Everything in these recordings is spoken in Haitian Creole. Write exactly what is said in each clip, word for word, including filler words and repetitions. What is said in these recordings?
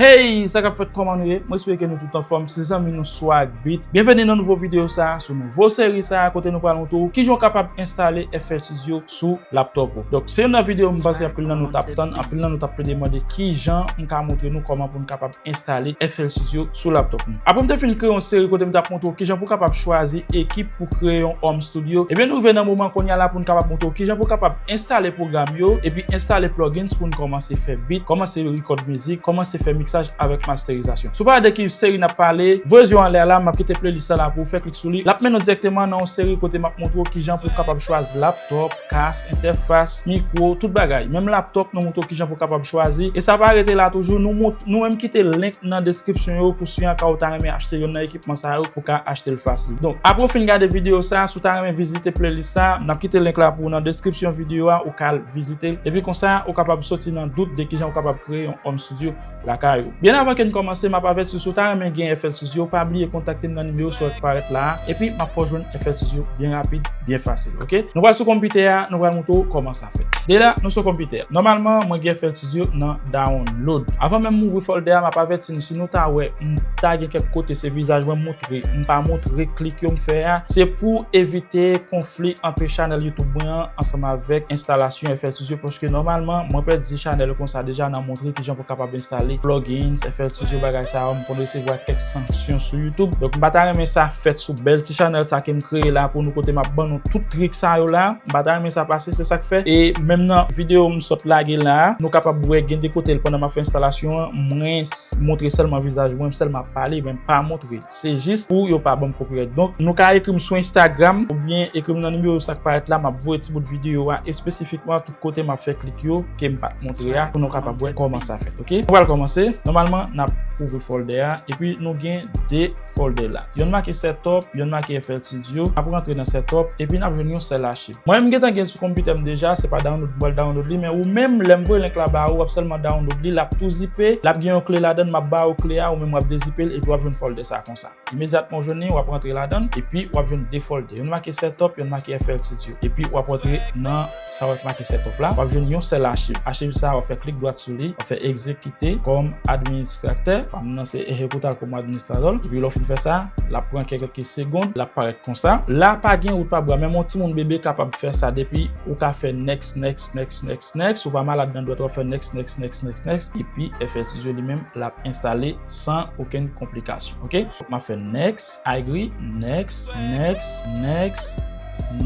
Hey, sa k ap fèt, kòman nou ye? Mwen espere ke nou tout anfòm. Se zanmi nou Swag Beats. Byenveni nan nouvo videyo sa a, sou nouvo seri sa a, kote nou pral montre w kijan w kapab enstale F L Studio sou laptop ou. Donk, se youn nan videyo m panse anpil nan nou t ap tann, anpil nan nou t ap plede mande kijan m ka montre nou kòman pou n kapab enstale F L Studio sou laptop nou. Apre m te fin kreye yon seri kote m t ap montre w kijan pou w kapab chwazi ekip pou kreye yon home studio, ebyen, nou rive nan moman kounye a la pou n kapab montre w kijan pou w kapab enstale pwogram yo, epi enstale plugins pou n kòmanse fè beat, kòmanse record mizik, kòmanse fè miksaj avèk masterizasyon. Si w pa wè de ki seri n ap pale, voye zye w anlè a la, m ap kite playlist la la pou w fè klik sou li. L ap mennen w dirèkteman nan yon seri kote m ap montre w kijan pou w kapab chwazi laptop, kas, entèfas, mikwo, tout bagay. Menm laptop, nou montre w kijan pou w kapab chwazi. E sa pa rete la toujou, nou mont-, nou menm kite link nan deskripsyon yo pou si anka ou ta renmen achte youn nan ekipman sa yo, ou ka achte l fasil. Donk, apre w fin gade videyo sa, si w ta renmen vizite playlist sa, n ap kite link la pou ou nan deskripsyon videyo a, ou ka al vizite l. Epi konsa, ou kapab soti nan dout de kijan ou kapab kreye yon home studio lakay ou. Byen avan ke n kòmanse, m ap avèti w, si w ta renmen gen F L Studio, pa bliye kontakte m nan nimewo sa w wè k parèt la a, epi m ap fè w jwenn F L Studio byen rapid, byen fasil, oke? Nou pral sou konpitè a, nou pral montre w kòman sa fèt. De la, nou sou konpitè a. Nòmalman, mwen gen F L Studio nan download. Avan menm m ouvri folder a, m ap avèti nou, si nou ta wè, m ta gen kèk kote se vizaj mwen m montre, m pa montre klik yo m fè a, se pou evite konfli ant chanèl YouTube mwen an ansanm avèk enstalasyon F L Studio, paske nòmalman, mwen pèdi chanèl konsa deja nan montre kijan pou kapab enstale plugins, F L Studio, bagay sa yo, m konn resevwa kèk sanksyon sou YouTube. Donk, m pa ta renmen sa fèt sou bèl ti chanèl sa ke m kreye la pou nou, kote m ap ban nou tout trik sa yo la. M pa ta renmen sa pase, se sa k fè. E menm nan videyo m sot lage la, nou kapab wè gen de kote l pandan m ap fè enstalasyon an, mwen s-, montre sèlman vizaj mwen, m sèlman ap pale, men m pa montre l. Se jis pou yo pa ban m copyright. Donk, nou ka ekri m sou Instagram oubyen ekri m nan nimewo sa k parèt la, m ap voye ti bout videyo a espesifikman tout kote m ap fè klik yo ke m pa t montre a pou nou kapab wè kòman sa fèt, oke? Nou pral kòmanse. Nòmalman, n ap ouvri folder a, epi nou gen de folder la. Yonn make setup, yonn make F L Studio. N ap rantre nan setup, epi n ap jwenn yon sèl achiv. Mwen menm, m gentan gen l sou konpitè m deja, se pa download m pral download li, men ou menm, lè m voye link la ba ou, w ap sèlman download li, l ap tou zipe, l ap gen yon kle ladan l, m ap ba ou kle a, ou menm w ap dezipe l, epi w ap jwenn folder sa konsa. Imedyatman w jwenn li, w ap rantre ladan l, epi w ap jwenn de folder. Yonn make setup, yonn make F L Studio. Epi w ap rantre nan sa w wè k make setup la, w ap jwenn yon sèl achiv. Achiv sa a, w ap fè klik dwat sou li, w ap fè execute kòm administratè. Pa m nan se executar como administrador. Epi lè w fin fè sa, l ap pran kèk, kèk segonn, l ap parèt konsa. La pa gen wout pa bwa, menm yon timoun bebe kapab fè sa depi ou ka fè next, next, next, next, next. Ou pa malad nan dwèt, w ap fè next, next, next, next, next. Epi F L Studio li menm, l ap enstale san okenn konplikasyon. Oke? M ap fè next, I agree, next, next, next,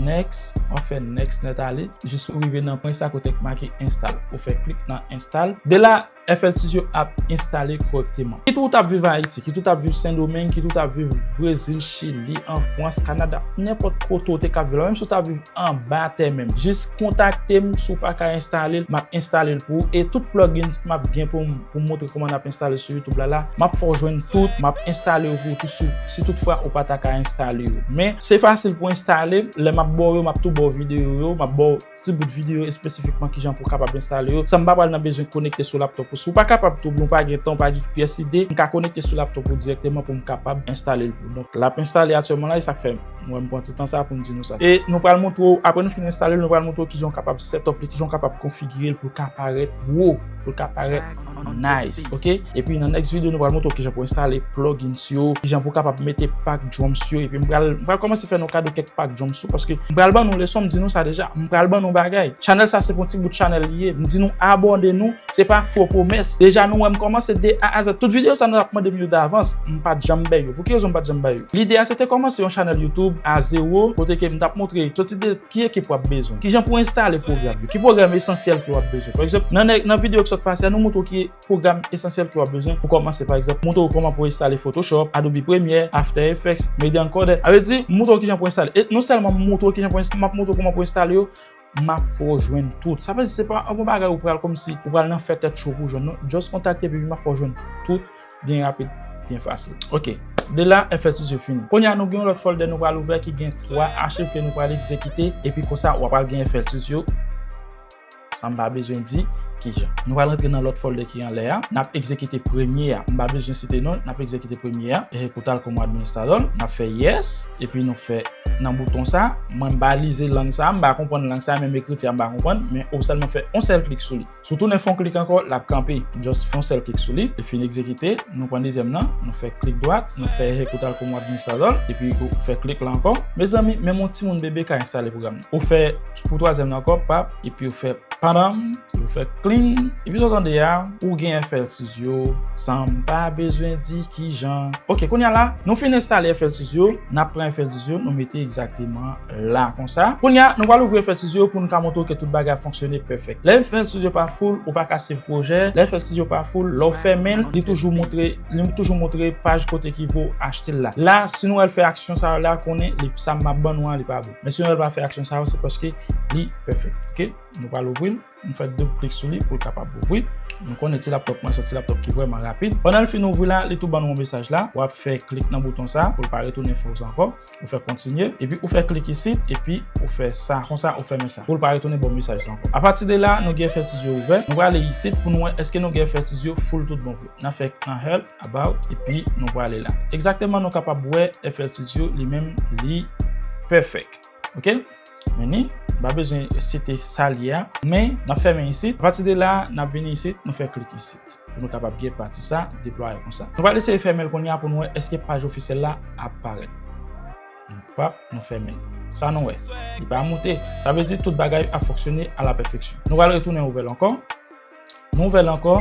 next. M ap fè next nèt ale. Jis ou rive nan pwen sa kote k make install. Ou fè klik nan install. De la, F L Studio ap enstale kòrèkteman. Kit ou t ap viv Ayiti, kit ou t ap viv Sendomeng, kit ou t ap viv Brezil, Chili, an Frans, Kanada, nenpòt kote ou te ka viv la, menm si ou t ap viv anba tè menm. Jis kontakte m si w pa ka enstale l, m ap enstale l pou ou. E tout plugins m ap gen pou m, pou m montre kòman n ap enstale sou YouTube la, la, m ap fè w jwenn tout, m ap enstale yo pou ou tou si, si toutfwa ou pa ta ka enstale yo. Men, se fasil pou enstale, lè m ap ba w yo, m ap tou ba w videyo yo, m ap ba w ti bout videyo espesifikman kijan pou w kapab enstale yo, san m pa pral nan bezwen konekte sou laptop ou. Si w pa kapab tou, oubyen w pa gen tan, w pa gen pyès ide, m ka konekte sou laptop ou dirèkteman pou m kapab enstale l pou w. Donk, l ap enstale aktyèlman la, e sa k fè m, mwen, m pran ti tan sa pou m di nou sa. E nou pral montre w, apre nou fin enstale l, nou pral montre w kijan w kapab set up li, kijan w kapab konfigire l pou l ka parèt wo, pou l ka parèt nice, oke? Epi nan next video, nou pral montre w kijan pou enstale plugins yo, kijan pou w kapab mete pack drums yo, epi m pral, m pral kòmanse fè nou kado kèk pack drums tou, paske m pral ban nou leson, m di nou sa deja, m pral ban nou bagay. Channel sa se pou yon ti bout channel li ye, m di nou abòne nou, se pa fo pwomès. Deja nou wè m kòmanse de A a Z. Tout videyo sa nou t ap mande m yo davans, m pa t janm bay yo. Pou ki rezon m pa t janm bay yo? Lide a se te kòmanse yon channel YouTube a zewo, kote ke m t ap montre, soti de ki ekip w ap bezwen, kijan pou enstale pwogram yo, ki pwogram esansyèl ke w ap bezwen. Pa egzanp, nan, nan videyo ki sot pase a, nou montre w ki pwogram esansyèl ke w ap bezwen pou kòmanse. Pa egzanp, montre w kòman pou enstale Photoshop, Adobe Premiere, After Effects, Media Encoder. A vle di, montre w kijan pou enstale. E non sèlman montre w kijan pou enst-, m ap montre w kòman pou enstale yo, m ap fè w jwenn tout. Sa vle di, se pa yon bagay ou pral kòmsi ou pral nan fè tèt cho pou jwenn, non. Just kontakte m epi m ap fè w jwenn tout byen rapid, byen fasil. Oke. De la, F L Studio fini. Kounye a, nou gen yon lòt folder nou pral ouvè ki gen twa achiv ke nou pral egzekite, epi konsa, w ap pral gen F L Studio. Sa m pa bezwen di kijan. Nou pral rantre nan lòt folder ki anlè a. N ap egzekite premye a. M pa bezwen site non l. N ap egzekite premye a. Ejecutar como administrador. N ap fè yes. Epi nou fè nan bouton sa, mwen balize lang sa, m pa konprann lang sa, menm ekriti a m pa konprann, men ou sèlman fè yon sèl klik sou li. Si w tounen fè yon klik ankò, l ap kanpe. Just fè yon sèl klik sou li, li fin egzekite, nou pran dezyèm nan, nou fè klik dwat, nou fè Ejecutar como administrador, epi ou fè klik la ankò. Mezanmi, menm yon timoun bebe ka enstale pwogram nan. Ou fè pou twazyèm nan ankò, pap, epi ou fè padam, ou fè clean, epi sa w tande a, ou gen F L Studio, san m pa bezwen di kijan. Ok, kounye a la, nou fin enstale F L Studio, n ap pran F L Studio, nou mete egzakteman la konsa. Kounye a, nou pral ouvri F L Studio pou nou ka montre w ke tout bagay ap fonksyone pèfèk. Lè F L Studio pa full, ou pa ka save pwojè. Lè F L Studio pa full, lè w fèmen l, li toujou montre, li toujou montre paj kote ki vo achte l la. La, si nou wè l fè aksyon sa yo la, konnen li, sa m ap ban nou an, li pa bon. Men si nou wè l pa fè aksyon sa yo, se paske li pèfèk. Ok? Nou pral ouvri l. Nou fè doub klik sou li pou l kapab ouvri. Nou konnen ti laptop mwen se yon ti laptop ki vrèman rapid. Pandan l fin ouvri la, li tou ban nou yon mesaj la. W ap fè klik nan bouton sa pou l pa retounen fè w sa ankò. Ou fè kontinye, epi ou fè klik isit, epi ou fè sa, konsa ou fèmen sa. Pou l pa retounen ba w mesaj sa ankò. Apati de la, nou gen F L Studio ouvè. Nou prale isit pou nou wè èske nou gen F L Studio full tout bon vre. N a fè nan help, about, epi nou prale la. Egzakteman, nou kapab wè F L Studio li menm, li pèfèk. Ok? Men ni, m pa bezwen site sa li ye a, men n ap fèmen isit. Apati de la, n ap vini isit, nou fè klik isit. Pou nou kapab gen pati sa deplwaye konsa. Nou pral eseye fèmen l kounye a pou nou wè èske paj ofisyèl la ap parèt. Pap, nou fèmen l. Sa nou wè. Li pa moute. Sa vle di tout bagay ap fonksyone a la pèfeksyon. Nou pral retounen ouvè l ankò. Nou ouvè l ankò.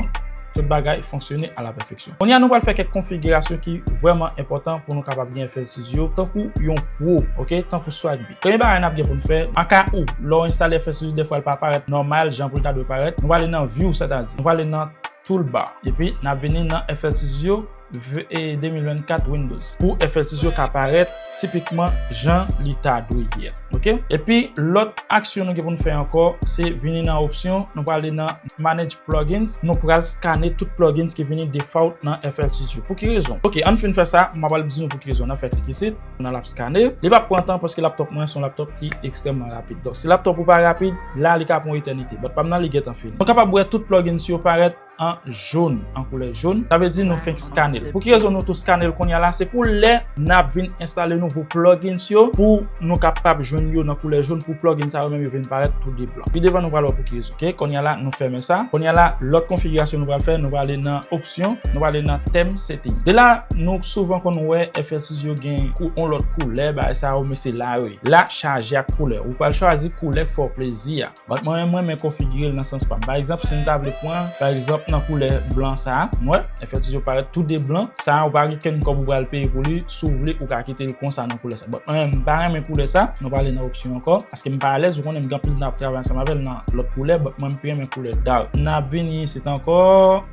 Tout bagay fonksyone a la pèfeksyon. Kounye a, nou pral fè kèk konfigirasyon ki vrèman enpòtan pou nou kapab gen F L Studio tankou yon pwo, ok? Tankou Swagby. Premye bagay n ap gen pou n fè, aka ou, lè w enstale F L Studio, dèfwa l pa parèt nòmal, jan pou l ta dwe parèt. Nou prale nan View, sètadi, nou prale nan Toolbar. Epi, n ap vini nan F L Studio v-, e, de mil vennkat Windows. Pou F L Studio ka parèt tipikman jan li ta dwe ye. Ok? Epi, lòt aksyon nou gen pou n fè ankò, se vini nan opsyon, nou prale nan Manage Plugins, nou pral skane tout plugins ki vini default nan F L Studio. Pou ki rezon? Ok, ann fin fè sa, m ap al di nou pou ki rezon. N ap fè klik isit, nan l ap skane. Li p ap pran tan paske laptop mwen se yon laptop ki ekstrèmman rapid. Donk, si laptop ou pa rapid, la li ka pran yon etènite. But pa m nan li gentan fini. Nou kapab wè tout plugins yo parèt an jòn, an koulè jòn. Sa vle di nou fenk skane l. Pou ki rezon nou tou skane l kounye a la? Se pou lè n ap vin enstale nouvo plugins yo, pou nou kapab jwenn yo nan koulè jòn, pou plugin sa yo menm yo vin parèt tou de blan. Pi devan nou pral wè pou ki rezon. Ok, kounye a la nou fèmen sa. Kounye a la, lòt konfigirasyon nou pral fè, nou prale nan opsyon, nou prale nan theme setting. De la, nou souvan konn wè F L Studio gen kou-, yon lòt koulè, bagay sa yo, men se la yo ye. La chaje ak koulè. Ou pral chwazi koulè k fè w plezi a. But mwen menm, mwen renmen konfigire l nan sans pa m. Pa egzanp, si m ta vle pran, pa egzanp, nan koulè blan sa a, m wè, F L Studio parèt tou de blan. Sa a, ou pa gen kenn kòb ou pral peye pou li. Si w vle, ou ka kite l konsa nan koulè sa. But mwen menm, m pa renmen koulè sa. Nou prale nan opsyon ankò. Paske m pa alèz, ou konnen m gen anpil tan ap travay ansanm avè l nan lòt koulè, but mwen, m pi renmen koulè dark. N ap vini isit ankò,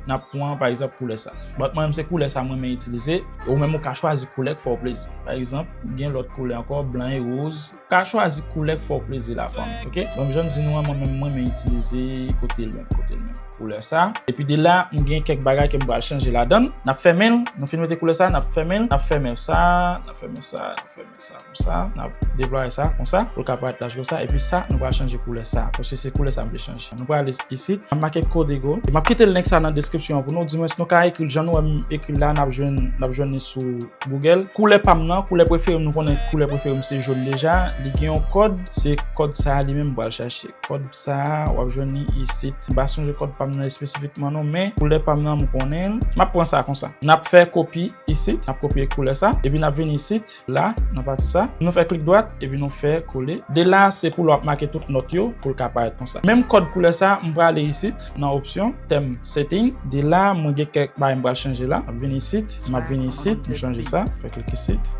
n ap pran, pa egzanp, koulè sa. But mwen menm, se koulè sa mwen renmen itilize. Ou menm, ou ka chwazi koulè k fè w plezi. Pa egzanp, gen lòt koulè ankò, blan e woz. Ka chwazi koulè k fè w plezi la fanmi, ok? Bon, jan m di nou an, mwen menm, mwen renmen itilize kote l menm, kote l menm, koulè sa. Epi de la, m gen kèk bagay ke m pral chanje ladan l. N ap fèmen l, nou fin mete koulè sa, n ap fèmen l, n ap fèmen sa, n ap fèmen sa, n ap fèmen sa, konsa. N ap deplwaye sa, konsa, pou l ka parèt laj konsa. Epi sa, nou pral chanje koulè sa, paske se koulè sa m vle chanje. Nou prale isit, m ap make Código. M ap kite link sa nan deskripsyon an pou nou, dimwens nou ka ekri l jan nou wè m ekri l la, n ap jwenn, n ap jwenn li sou Google. Koulè pa m nan, koulè prefere m, nou konnen koulè prefere m se jòn deja. Li gen yon kòd, se kòd sa a li menm m pral chache. Kòd sa a, w ap jwenn li isit. M pa sonje kòd pa m nan espesifikman non, men koulè pa m nan m konnen l. M ap pran sa konsa. N ap fè kopi isit, n ap kopye koulè sa, epi n ap vin isit, la, nan pati sa. Nou fè klik dwat, epi nou fè kole. De la, se pou lè w ap make tout nòt yo, pou l ka parèt konsa. Menm kòd koulè sa, m prale isit, nan opsyon, theme setting. De la, mwen gen kèk bagay m pral chanje la. M ap vin isit, m ap vin isit, m chanje sa. Fè klik isit.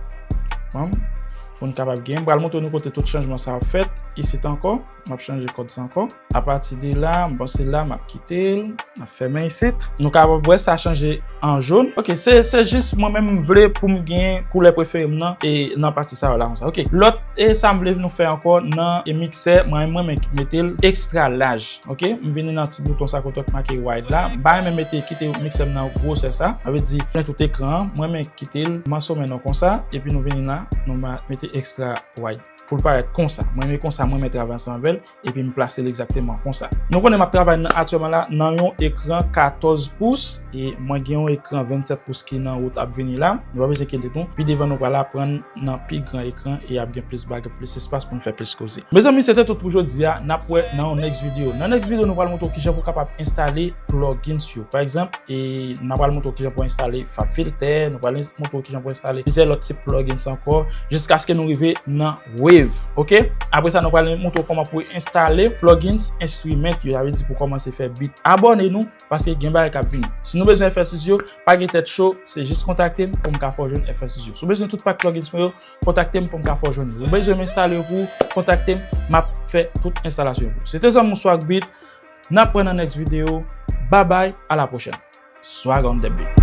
Bon. Pou n kapab gen. M pral montre nou kote tout chanjman sa ap fèt. Isit ankò, m ap chanje kòd sa ankò. Apati de la, m panse la, m ap kite l. M ap fèmen isit. Nou kapab wè sa chanje an jòn. Ok, se, se jis mwen menm m vle pou m gen koulè prefere m nan e nan pati sa yo la konsa. Ok, lòt e sa m vle nou fè ankò nan e miksè, mwen, mwen renmen mete l ekstra laj. Ok, m vini nan ti bouton sa kote k make wide la. M pa renmen mete, kite miksè m nan gwosè sa. Sa vle di, plen tout ekran an. Mwen renmen kite l, m asome non konsa. Epi nou vini la, nou ma-, mete extra wide. Pou l parèt konsa. Mwen renmen konsa, mwen renmen travay ansanm avè l. Epi m plase l egzakteman konsa. Nou konnen m ap travay nan, aktyèlman la, nan yon ekran katòz pous. E mwen gen yon ekran vennsèt pous ki nan wout ap vini la. Nou pa bezwen enkyete nou. Pi devan nou pral aprann nan pi gran ekran e ap gen plis bagay, plis espas pou n fè plis koze. Mezanmi, se te tout pou jodi a. N ap wè nan yon next video. Nan next video, nou pral montre w kijan pou w kapab enstale plugins yo. Pa egzanp, e n ap pral montre w kijan pou w enstale FabFilter, nou pral montre w kijan pou w enstale plizyè lòt tip plugins ankò, jiskaske nou rive nan Wave, ok? Apre sa, nou pral montre w kòman pou w enstale plugins instrument yo, sa vle di pou w kòmanse fè beat. Abòne nou, paske gen bagay k ap vini. Si nou bezwen F L Studio, pa gen tèt cho, se jis kontakte m pou m ka fè w jwenn F L Studio. Si w bezwen tout pak plugins mwen yo, kontakte m pou m ka fè w jwenn yo. Si w bezwen m enstale yo pou ou, kontakte m, m ap fè tout enstalasyon pou ou. Se te zanmi w Swag Beat, n ap wè nan next video. Bye bye, à la prochaine. Swag on the beat.